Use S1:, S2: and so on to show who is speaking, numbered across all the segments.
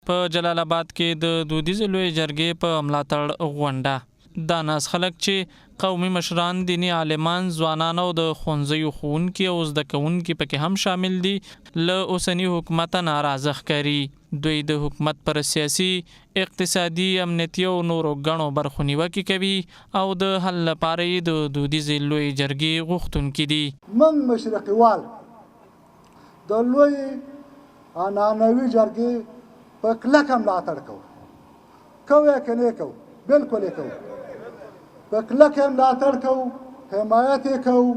S1: په جلال اباد کې د دودیزې لویې جرګې په ملاتړ غونډه. دا ناست خلک چې قومي مشران، دیني عالمان، ځوانان او د ښوونځیو ښوونکي او زده کوونکي پکې هم شامل دي، له اوسني حکومته ناراضه ښکاري. دوی د حکومت پر سیاسي، اقتصادي، امنیتي او نورو ګڼو برخو نیوکې کوي او د حل لپاره یې د دودیزې لویې جرګې غوښتونکي دي.
S2: موږ مشرقیوال د لویې عنعنوي جرګې په کلکه ملاتړ کوو. کوو یې که نه کوو؟ بلکل یې کوو. په کلکه یې ملاتړ کوو، حمایت یې کوو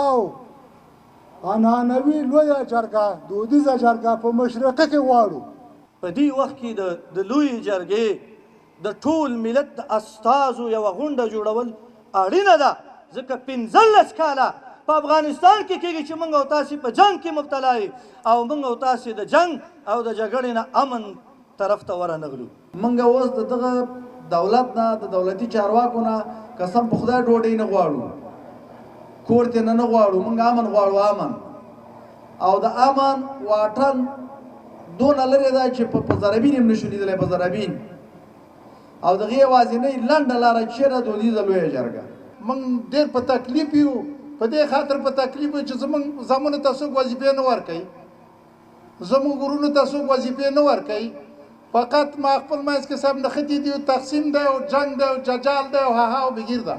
S2: او عنعنوي لویه جرګه، دودیزه جرګه په مشرقي کې غواړو.
S3: په دې وخت کې د لویې جرګې د ټول ملت د استازو یوه غونډه جوړول اړینه ده، ځکه 15 کاله په افغانستان کې کېږي چې موږ او تاسې په جنګ کې مبتلا یو او موږ او تاسې د جنګ او د جګړې نه امن طرف ته ورنغلو.
S4: موږ اوس د دغه دولت نه، د دولتي چارواکو نه قسم په خدای ډوډۍ نه غواړو، کور ته نه نه غواړو، موږ امن غواړو، امن. او د امن واټن دونه لرې ده چې په ذربین هم نشو لیدلی، په ذربین. او دغې یوازینۍ لنډه لاره چېرته دودیزه لویه جرګه.
S2: موږ ډېر په تکلیف یو، په دې خاطر په تکلیف یو چې زموږ زامنو ته څوک وظیفې نه ورکوي، زموږ ورونو ته څوک وظیفې نه ورکوي. فقط ما خپل منځ کې صاحب نښتي دي، تقسیم دی او جنګ دی او ججال دی او هاها او بګیر ده.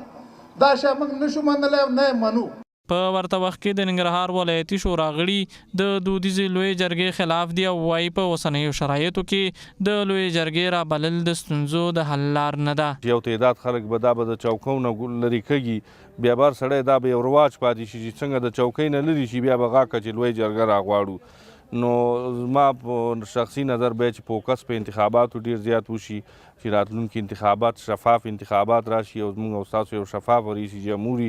S2: دا شی موږ نشو منلی او نه یې منو.
S1: په ورته وخت کې د ننګرهار ولایتي شورا غړي د دودیزې لویې جرګې خلاف دي او وايي، په اوسنیو شرایطو کې د لویې جرګې رابلل د ستونزو د حل لار نه ده.
S5: یو تعداد خلک به دا به د چوکو نه لرې کږي، بیا به هر سړی دا به یو رواج پاتې شي چې څنګه د چوکۍ نه لرې شي بیا به غږ کړي چې لویه جرګه راغواړو. نو زما په شخصي نظر به چې فوکس په انتخاباتو ډیر زیات وشي چې راتلونکي انتخابات شفاف انتخابات راشي او زموږ او ستاسو یو شفاف رئیس جمهور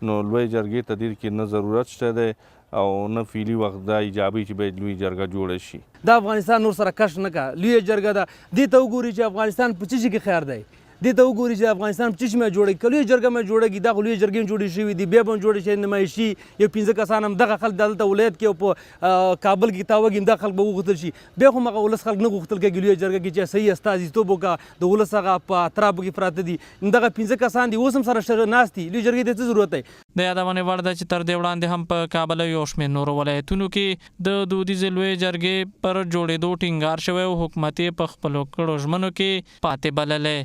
S5: نو لوی جرګې ته ډیر کې نه ضرورت شته دی او نه فعلي وخت دا ایجابي چې باید لوی جرګه جوړه شي.
S6: دا افغانستان نور سره کش نه کا، لویه جرګه ده، دې ته وګوري چې افغانستان په څه شي کې خیر دی، دې ته وګوري چې افغانستان په څه شي مې جوړه کړي، لویه جرګه مې جوړه کړي، دا خو لویې جرګې هم جوړې شوې دي، بیا به هم جوړې شي نمایشي یو 5 کسان هم دغه خلک دلته ولایت کې او په کابل کې تا وږي هم دغه خلک به وغوښتل شي، بیا خو هم هغه ولس خلک نه غوښتل کېږي لویه جرګه کې چې صحیح استازیتوب وکړه، د ولس هغه په اطرافو کې پراته دي، دغه 5 کسان دي اوس هم سره ناست دي، لویې جرګې ته څه ضرورت دی؟
S1: د یادونې وړ ده چې تر دې وړاندې هم په کابل او یو شمېر نورو ولایتونو کې د دودیزې لویې جرګې پر جوړېدو ټینګار شوی او حکومت یې په خپلو کړو ژمنو کې پاتې بللی.